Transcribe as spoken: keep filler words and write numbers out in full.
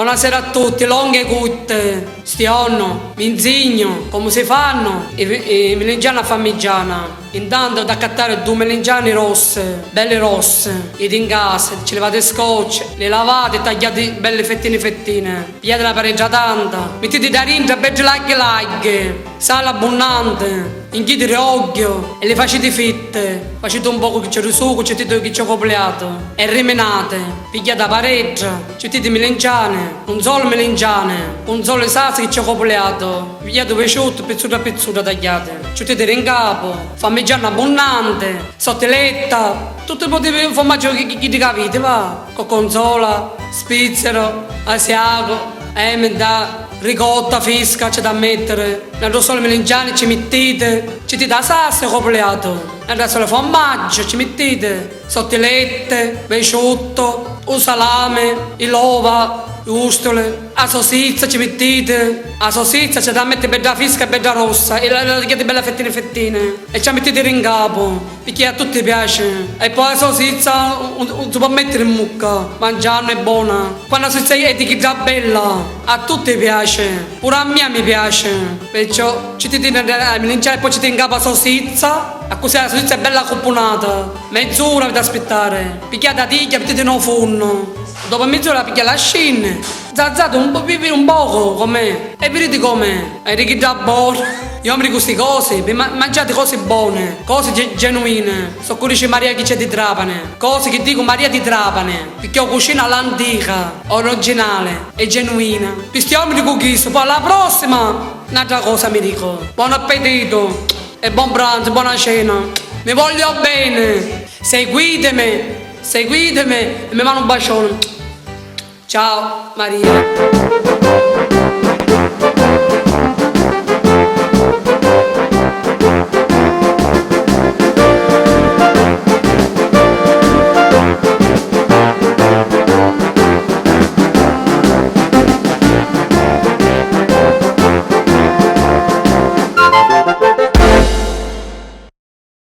Buonasera a tutti, longhe e cutte. Sti jornu mi nzignu comu si fannu i, i milingiani a fammigiana. Intantu vado ad accattari dui milingiani rossi, belli rossi, jiti in casa, ci livati i scocci, li lavati e tagghiati belli fettini fettini. Pigliati na pareggia tanta, mittiti dda dintra beddi lagghi lagghi, sali abbunnanti, inghititi ogghiu e li faciti fitti. Faciti un pocu chi c'è di sucu, ci mittiti chi c'è copuliatu e riminati. Pigghiati a pareggia, ci mittiti milingiani, un solu milingiani, un solu i sasi chi c'è copuliatu. Pigghiati u piciuttu, pizzuddu a pizzuddu tagghiati. Ci mittiti ri ncapu, fammigianni abbunnanti, sottiletta, tutti i tipi di furmaggiu chi, chi, chi aviti, va. Gorgonzola, svizzero, asiago, emmental, ricotta, fisca, c'è da mettere. N'autru solu milingiani ci mittiti, ci mittiti a sassa e copuliatu. N'autru solu furmaggiu ci mittiti, sottilette, piciuttu, u salami, i l'ova, i ustuli, a sosizza ci mittiti, a sosizza c'è da mettere bedda fisca e bedda rossa e la, la tagghiati bella fettine fettine e ci a mittiti ri ncapu. Picchì a tutti piaci. E poi a sosizza un, un si può mettere in mucca, mangiannu è bona. Quannu a sosizza è di chidda bella, a tutti piaci. Puru a mia mi piaci. Perciò ci mittiti a milingiani e poi ci mittiti ncapu a sosizza. Accussì a sosizza è bella cupunata. Mez'ura aviti da aspittari. Picchì a tatigghia mittiti nô funnu. Dopu mez'ura pigghia la scinni. Zazzati un po', vi, vi un poco com'è e viditi com'è. È di chidda bona. Io mi dicu sti cosi, vi ma-, mangiati cosi boni, cosi ge-, genuini. So cu dici Maria chi c'è di Trapani. Cosi chi dicu Maria di Trapani, picchì io cucinu all'antica, originale e genuina. Pi sti jorni dicu chistu, poi alla prossima n'altra cosa mi dico. Buon appetito e buon pranzo, buona cena. Mi voglio bene. Seguitemi, seguitemi e mi manu un bacione. Ciao, Maria.